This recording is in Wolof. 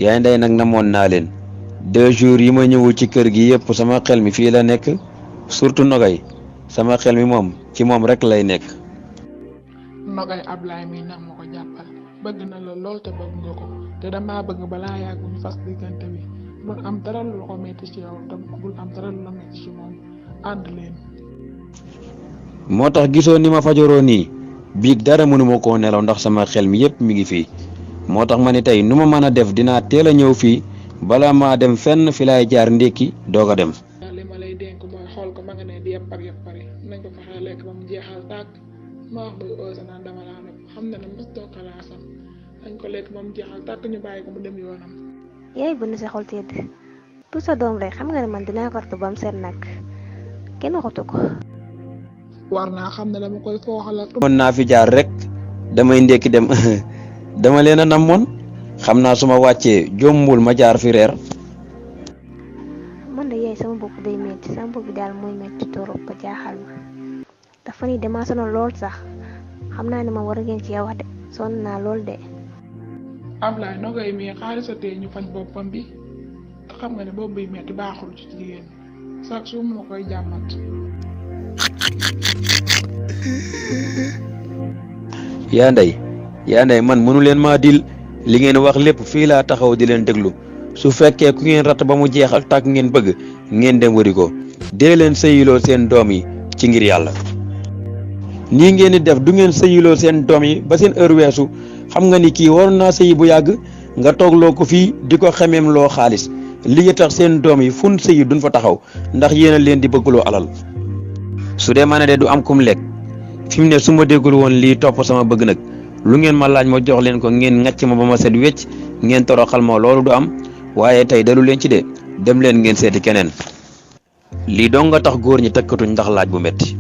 yaay ndey nag namoon naa leen 2 jours yi ma ñëwul ci kër gi yëpp sama xel mi fii la nekk surtout Nogay sama xel mi moom ci moom rek lay nekk. Nogay Ablaye mi nag ma ko jàppal bëgg na la lool te bëgg nga ko te damaa bëgg balaa yàgg ñu fas diggante bi bul am dara lu ko metti ci yow te bul am dara lu la metti ci moom ànd leen. moo tax gisoo ni ma fajoroo nii biig dara mënuma koo nelaw ndax sama xel mi yëpp mi ngi fii moo tax ma ni tey nu ma mën a def dinaa teel a ñëw fii bala maa dem fenn fi laay jaar ndékki doog a dem. li ma lay dénk mooy xool ko ma nga ne di yàppar nañ ko fexe lekk ba mu jeexal tàkk ma wax muy ose naan dama laa nopp xam na ne mos doo kalaasam nañ ko lekk ba mu jeexal tàkk ñu bàyyi ko mu dem yoonam. yaay bu ne sa xol tedd pour sa doom rek xam nga ne man dinaa ko ratt ba mu seet nag kenn waxatu ko. war naa xam ne dama koy fooxal. mën naa fi jaar rek damay ndékki dem dama leen a namoon xam naa su ma wàccee jombul ma jaar fi reer. man de yaay sama bopp day metti sama bopp bi daal mooy metti torop ba jaaxal ma dafa ni dama sonal lool sax xam naa ne ma war ngeen ci wax de sonn naa lool de. Ablaye Nogay mi xaalisatee ñu faj boppam bi te xam nga ne bopp bi metti baaxul ci jigéen sax su ma koy jàmmat. yaa ndey man mënu leen maa dil li ngeen wax lépp fii laa taxaw di leen déglu su fekkee ku ngeen ratt ba mu jeex ak tàkk ngeen bëgg ngeen dem wëri ko dee leen sëyiloo seen doom yi ci ngir yàlla. nii ngeen di def du ngeen sëyiloo seen doom yi ba seen heure weesu xam nga ni kii waroon naa sëyi bu yàgg nga toogloo ko fii di ko xemeem loo xaalis li tax seen doom yi fun sëyi duñ fa taxaw ndax yéen a leen di bëggloo alal. su dee ma ne de du am kum lekk fi mu ne su ma déggul woon lii topp sama bëgg nag lu ngeen ma laaj ma jox leen ko ngeen ŋàcc ma ba ma set wecc ngeen toroxal ma loolu du am waaye tey dalu leen ci de dem leen ngeen seeti keneen lii dong nga tax góor ñi tëkkatuñ ndax laaj bu metti